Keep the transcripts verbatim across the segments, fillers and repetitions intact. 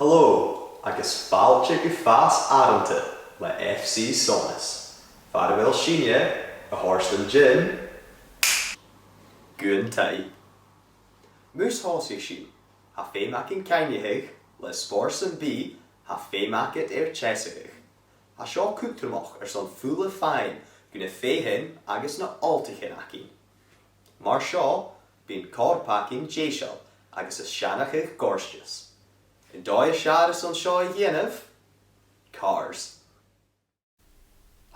Hello, agus fàilte gu Fàs Arranta le F C Sonas. Far a bheil sinne a' toirt an gin gun taigh. Mus tòisich sinn, tha feum againn cuimhneachadh, le spòrs sam bith, tha feum agad air teasachadh. Tha seo cudromach airson fuil a' faighinn gu na fèithean agus na h-ailteachan againn. Mar seo, bidh an corp againn deiseil agus a' seanchas gorgeous. An dòigh as fheàrr airson seo a dhèanamh? Cars.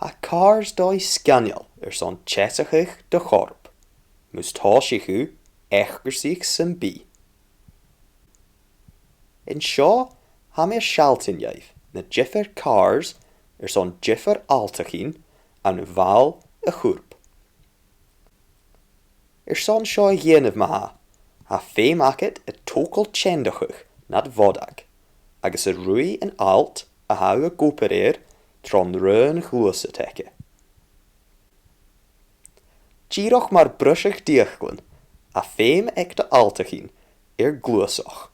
Tha cars dòigh sgoinneil airson teasachadh do chorp, mus tòisich thu eacarsaich sam bith. An seo, tha mi a' sealltainn dhuibh na diofar cars airson diofar ailteachan ann am ball a' chuirp. Airson seo a dhèanamh ma-thà, tha feum agad a' togail teannachadh nad bhodhaig, agus a' ruith an ailt a tha thu ag obair air tron raon ghluasad aige. Dìreach mar bruiseadh d' fhiaclan, tha feum aig do ailteachan air gluasad.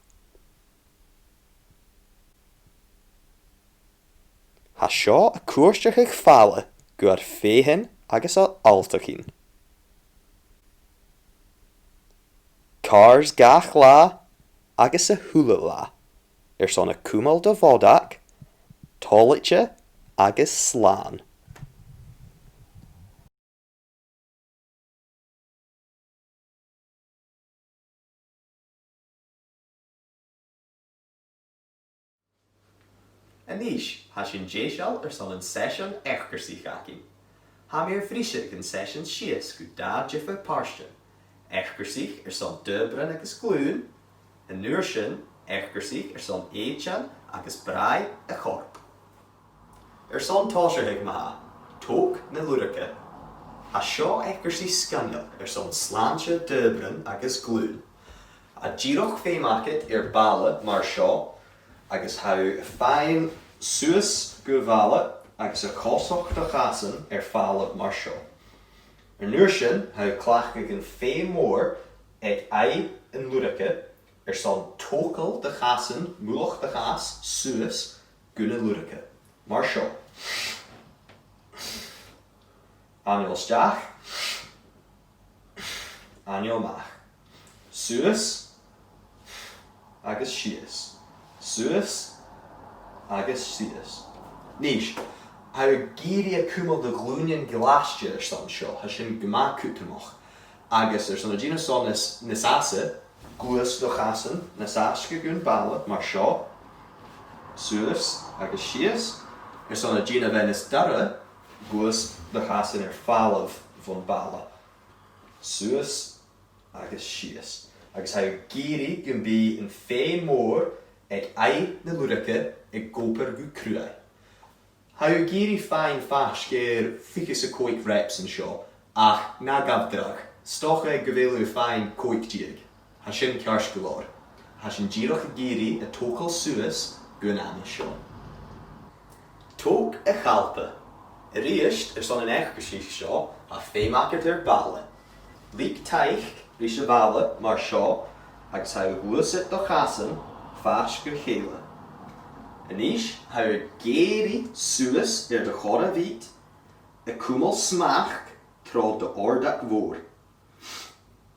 Tha seo a' cuairteachadh fàileadh gu ar fèithean agus ar ailteachan. Cars gach latha agus a h-uile latha, airson a chumail do bhodhaig toilichte agus slàn. A-nis, tha sinn deiseil airson an t-seisean eacarsaich againn. Tha mi air bhriseadh an t-seisean sìos gu dà dhiofar phàirt. Eacarsaich airson d' adhbrannan agus glùin, an uair sin, eacarsaich airson èideann agus bràigh a' chorp. Airson tòiseachadh ma-thà, tog na lurga. Tha seo eacarsaich sgoinneil airson slàinte d' adhbrannan agus glùin. Tha dìreach feum agad air balla mar seo, agus tha thu a' faighinn suas gu bhalla agus a' coiseachd do chasan air falbh mar seo. An uair sin, tha thu a' cleachdadh am feum mòr aig aghaidh an lurga airson togail do chasan, mullach do chas, suas gu na lurga. Mar seo. Aithneach a-steach. Aithneach a-mach. Suas. Agus sìos. Suas. Agus sìos. Nis, tha thu ag iarraidh cumail do ghlùinean glaiste airson seo, tha sin gu math cudromach. Agus airson a dhèanamh seo nas, nas fhasa, gluais do chasan nas fhaisge gun balla, mar seo. Suas agus sìos. Airson a dhèanamh e nas dorra, gluais do chasan air falbh bhon bhalla. Suas agus sìos. Agus tha thu ag iarraidh gum bi am feum mòr aig aghaidh na lurga ag obair gu cruaidh. Tha thu ag iarraidh faighinn faisg air fichead 's a còig reps an seo, ach na gabh dragh, 's dòcha gu bheil thu a' faighinn còig deug. Tha sin ceart gu leòr. Tha sinn dìreach ag iarraidh a' togail suas gun aimsir. Tog a' chalpa. A-rithist, airson an eacarsaich seo, tha feum agad air balla. Leig taic ris a' bhalla mar seo, agus tha thu a' gluasad do chasan faisg ri chèile. A-nis, tha thu ag èirigh suas air do chorra-bhiod, a' cumail smachd tro d' òrdag mhòr.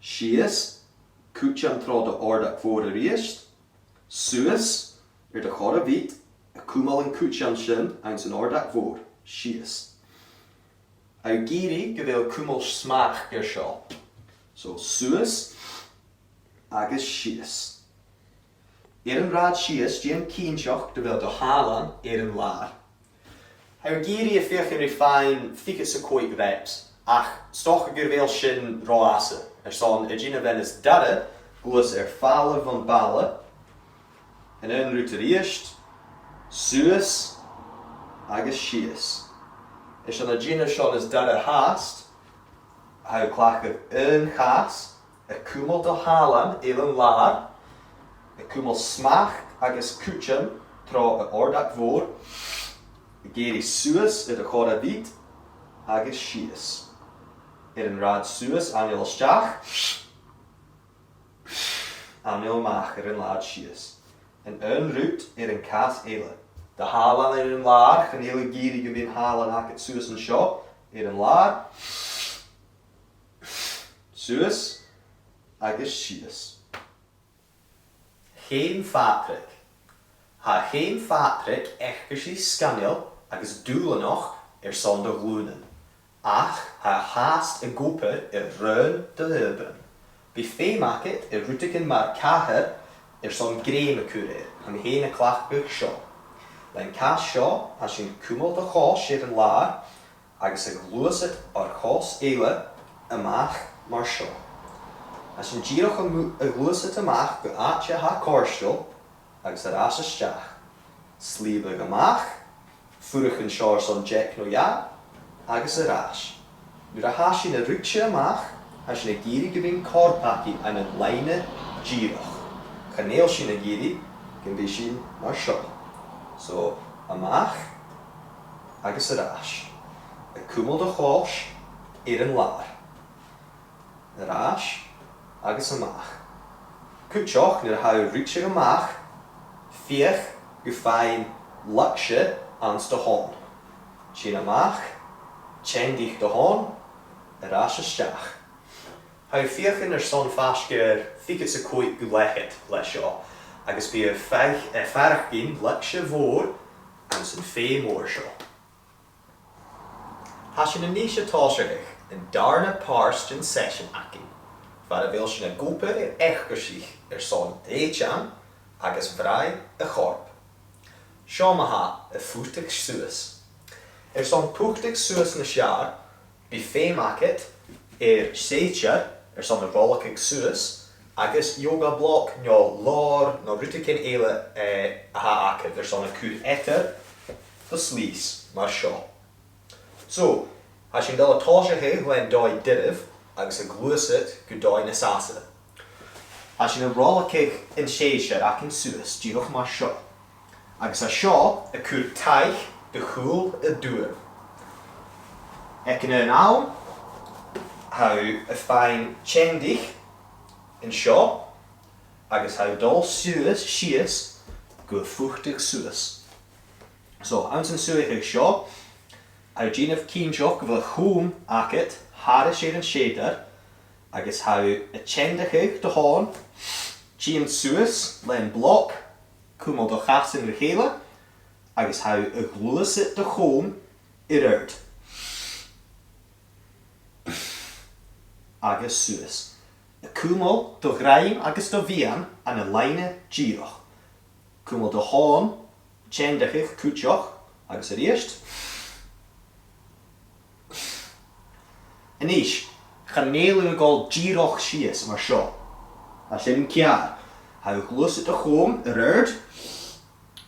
Sìos, cuideam tro d' òrdag mhòr a-rithist. Suas, air do chorra-bhiod, a' cumail an cuideam sin anns an òrdag mhòr. Sìos. Tha thu ag iarraidh gu bheil cumail smachd air seo. So, suas agus sìos. Air an rathad sìos, dèan cinnteach gu bheil do shàilean air an làr. Tha thu ag iarraidh a' feuchainn ri faighinn fichead 's a còig reps, ach 's dòcha gu bheil sin ro fhasa. Airson a dhèanamh e nas dorra, gluais air falbh bhon bhalla, an aon rud a-rithist, suas agus sìos. Airson a dhèanamh seo nas dorra fhathast, tha thu a' cleachdadh aon chas, a' cumail do shàilean air an làr, a' cumail smachd agus cuideam tro d' òrdag mhòr, ag èirigh suas air do chorra-bhiod agus sìos. Air an rathad suas, aithneach a-steach. Aithneach a-mach air an rathad sìos. An aon rud air an cas eile. Do shàilean air an làr, chan eil thu ag iarraidh gum bi an t-sàilean agad suas an seo, air an làr, suas agus sìos. Cheum Phàdraig. Tha Cheum Phàdraig eacarsaich sgoinneil agus dùbhlanach airson do ghlùinean, ach tha e fhathast ag obair air raon do dh'adhbran. Bidh feum agad air rudeigin mar cathair airson grèim a chur air, tha mi fhìn a' cleachdadh seo. Leis an cas seo, tha sinn a' cumail do chois air an làr, agus a' gluasad ar chos eile a-mach mar seo. Tha sinn dìreach a' mu-, a' gluasad a-mach gu àite a tha cofhurtail agus air ais a-steach. Slìobadh a-mach, fuireach an seo airson deic no dhà, agus air ais. Nuair a tha sinn a' ruigsinn a-mach, tha sinn ag iarraidh gum bi an corp againn ann an loidhne dìreach. Chan eil sinn ag iarraidh gum bi sinn mar seo. So, a-mach, agus air ais. A' cumail do chois air an làr. Air ais agus a-mach. Cuideachd nuair a tha thu a' ruigsinn a-mach, feuch gum faigh thu laigse anns do thòn. Tighinn a-mach, teannaich do thòn, air ais a-steach. Tha thu a' feuchainn airson faisg air fichead 's a còig gu leth-cheud leis seo, agus bidh thu a' fai-, a' faireachdainn laigse mhòr anns an fhèidh mhòr seo. Tha sinn a-nis a' tòiseachadh an dàrna pàirt den t-seisean againn, far a bheil sinn ag obair air eacarsaich airson d' èideann agus bràigh a' choirp. Seo ma-thà am putadh suas. Airson putadh suas nas fheàrr, bidh feum agad air sèidear airson a roiligeadh suas, agus yoga block no làr no rudeigin eile, eh, a tha agad airson a chur eadar do shlios, mar seo. So, tha sinn a' dol a thòiseachadh leis an dòigh duilich agus a' gluasad gu dòigh nas fhasa. Tha sinn a' roiligeadh an sèidear againn suas, dìreach mar seo. Agus tha seo a' cur taic do chùl an dubhair. Aig an aon àm, tha thu a' faighinn teannaich an seo, agus tha thu a' dol suas, sìos, gu putadh suas. So, anns an suidheachadh seo, tha thu a' dèanamh cinnteach gu bheil a' chùm agad thairis air an sèidear, agus tha thu a' teannachadh do thòn, tighinn suas leis a' bhloc, cumail do chasan ri chèile, agus tha thu a' gluasad do chùm air adhart agus suas. A' cumail do dhruim agus do mheadhan ann an loidhne dìreach. Cumail do thòn teannachadh cuideachd agus a-rithist. A-nis, chan eil thu a' dol dìreach sìos mar seo. Tha sin ceàrr. Tha thu a' gluasad do chùm air adhart,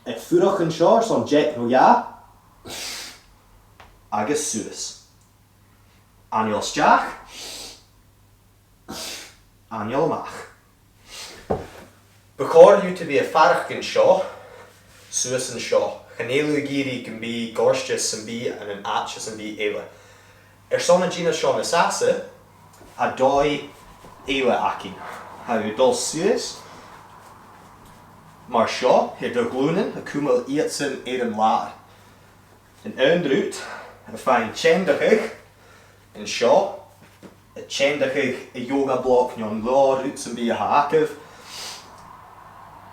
a' fuireach an seo airson deic no dhà, agus suas. Anail a-steach. Anail a-mach. Bu chòir dhut a bhith a' faireachdainn seo suas an seo. Chan eil thu ag iarraidh gum bi goirteas sam bith ann an àite sam bith eile. Airson a dhèanamh seo nas fhasa, tha dòigh eile againn. Tha thu a' dol suas mar seo, air do ghlùinean, a' cumail iadsan air an làr. An aon rud, a' faighinn teannachadh an seo, a' teannachadh an yoga block no an làr rud sam bith a th' agaibh,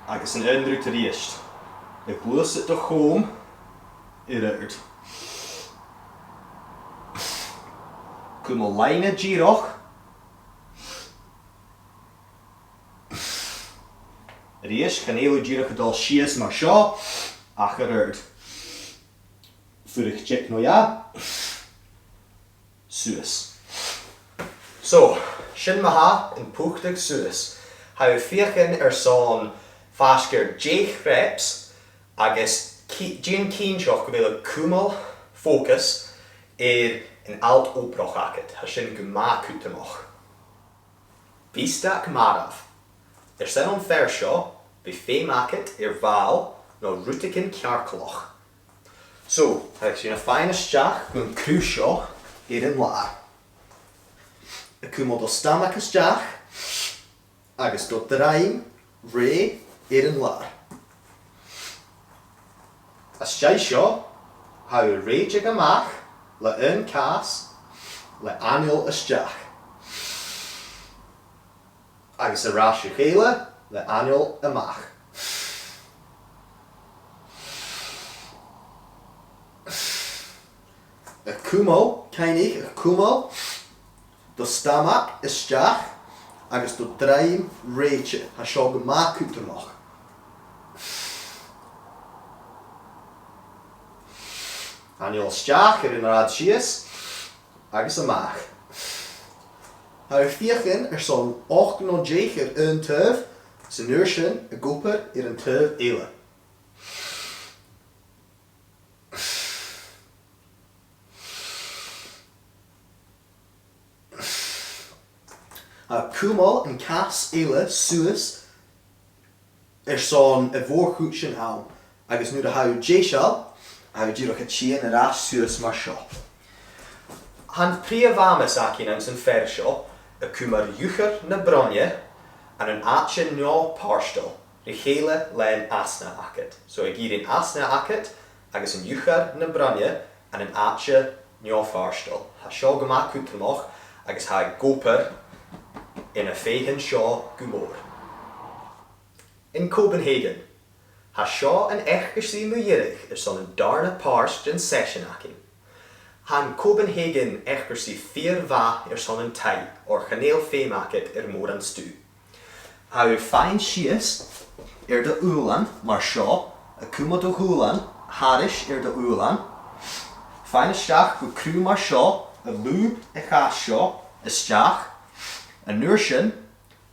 agus an aon rud a-rithist, a' gluasad do chùm air adhart. Cumail loidhne dìreach. A-rithist, chan eil thu dìreach a' dol sìos mar seo, ach air adhart. Fuirich deic no dhà. Suas. So, sin ma-thà am putadh suas. Tha thu a' feuchainn airson faisg air deich reps agus ci-, dèan cinnteach gu bheil thu a' cumail focus air an t-alt-obrach agad. Tha sin gu math cudromach. Bisteag marbh. Airson am fear seo, bidh feum agad air bhall no rudeigin cearcallach. So, tha sinn a' faighinn a-steach gun cruth seo air an làr. A' cumail do stamag a-steach agus do dhruim rèidh air an làr. Às dèidh seo, tha thu a' rèiteadh a-mach le aon chas le anail a-steach. Agus air ais ri chèile le anail a-mach. A' cumail, cuimhnich, a' cumail do stamag a-steach agus do dhruim rèite. Tha seo gu math cudromach. Anail a-steach air an rathad sìos agus a-mach. Tha thu a' feuchainn airson ochd no deich air aon taobh, 's an uair sin ag obair air an taobh eile. A' cumail an cas eile suas airson a' mhòr-chuid den àm, agus nuair a tha thu deiseil, tha thu dìreach a' tighinn air ais suas mar seo. Tha am prìomh amas againn anns an fhear seo a' cumail iuchair na broinne ann an àite neo-phàirteil ri chèile le an asna agad. So ag iarraidh an asna agad agus an iuchair na broinne ann an àite neo-phàirteil. Tha seo gu math cudromach agus tha e ag obair air na fèithean seo gu mòr. In Copenhagen, tha seo an eacarsaich mu dheireadh airson an dàrna pàirt den t-seisean againn. Tha an Copenhagen eacarsaich fìor mhath airson an taigh, oir chan eil feum agad air mòran stuth. Tha thu a' faighinn sìos air do shùilean mar seo, a' cumail do shùilean thairis air do shùilean. Faighinn a-steach gu cruth mar seo, a' lùb a' chas seo a-steach. An uair sin,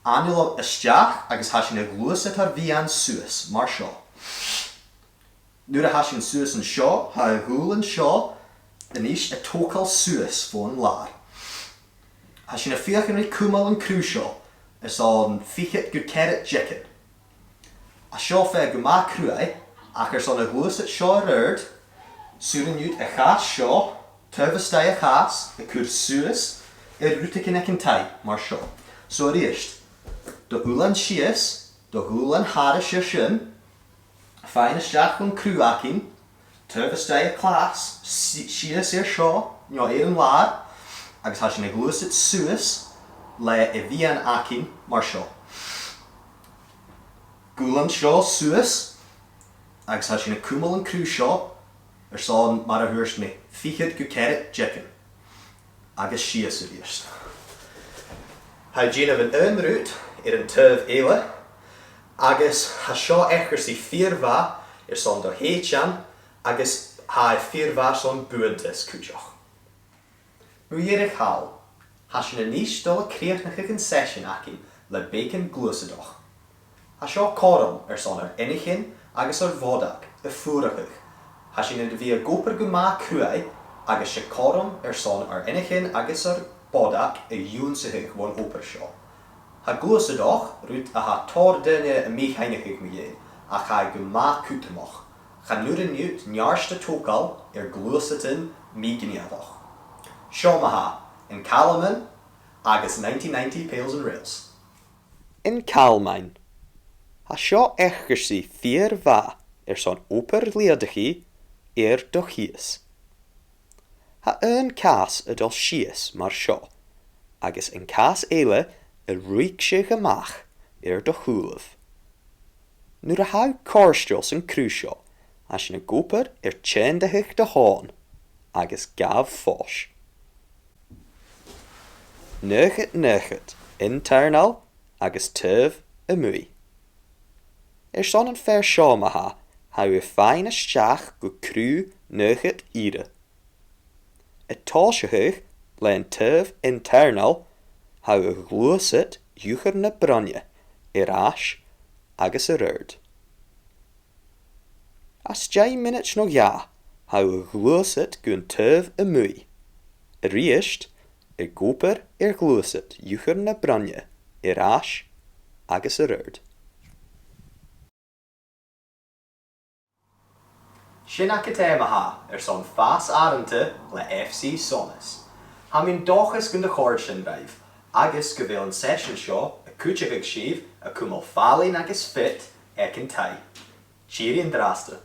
anail a-steach agus tha sinn a' gluasad ar mheadhan suas mar seo. Nuair a tha sinn suas an seo, tha a' ghùilean seo a-nis a' togail suas fon làr. Tha sinn a' feuchainn ri cumail an cruth seo airson fichead gu ceathrad decan. Tha seo fhathast gu math cruaidh, ach airson a' ghluasad seo air adhart, 's urrainn dhut a' chas seo, taobh a-staigh a' chas, a chur suas air rudeigin aig an taigh mar seo. So a-rithist, do shùilean sìos, do shùilean thairis air sin, faighinn a-steach chun cruth againn, taobh a-staigh a' chas, si-, sìos air seo, no air an làr, agus tha sinn a' gluasad suas le a' mheadhan againn mar seo. Gùilean seo suas, agus tha sinn a' cumail an cruth seo airson, mar a thuirt mi, fichead gu ceathrad decan. Agus sìos a-rithist. Tha thu a' dèanamh an aon rud air an taobh eile, agus tha seo eacarsaich fìor mhath airson do sheudan, agus tha e fìor mhath airson buantas cuideachd. Mu dheireadh thall, tha sinn a-nis a' dol a chrìochnachadh an t-seisean againn le beagan gluasadach. Tha seo cothrom airson ar eanchainn agus ar bhodaig a fhuarachadh. Tha sinn air a bhith ag obair gu math cruaidh agus 's e cothrom airson ar eanchainn agus ar bodaig a dh'ionnsachadh bhon obair seo. Tha gluasadach rud a tha tòrr dhaoine a' mì-chuimhneachadh mu dheidhinn, ach tha e gu math cudromach. Chan urrainn dhut neart a thogail air gluasadan mì-ghnìomhach. Seo ma-thà, an Calman agus nineteen ninety Pales and Rails. An Calman. Tha seo eacarsaich fìor mhath airson obair leudachaidh air do chìos. Tha aon chas a' dol sìos mar seo, agus an cas eile a' ruigseachadh a-mach air do chùlaibh. Nuair a tha thu cofhurtail san cruth seo, tha sinn ag obair air tionndadh do thòn agus gabh fois. Naochad naochad, internal agus taobh a-muigh. Airson an fhear seo ma-thà, tha thu a' faighinn a-steach gu cruth naochad ìre. A' tòiseachadh le an taobh internal, tha thu a' gluasad iuchair na broinne air ais agus air adhart. Às dèidh mionaid no dhà, tha thu a' gluasad gun taobh a-muigh. A-rithist, ag obair air gluasad iuchair na broinne air ais agus air adhart. Sin agad e ma-thà airson fàs àranta le F C Sonas. Tha mi an dòchas gun do chòrd sin ribh, agus gu bheil an seisean seo a' cuideachadh sibh a chumail fallain agus fit aig an taigh. Tìoraidh an-dràsta.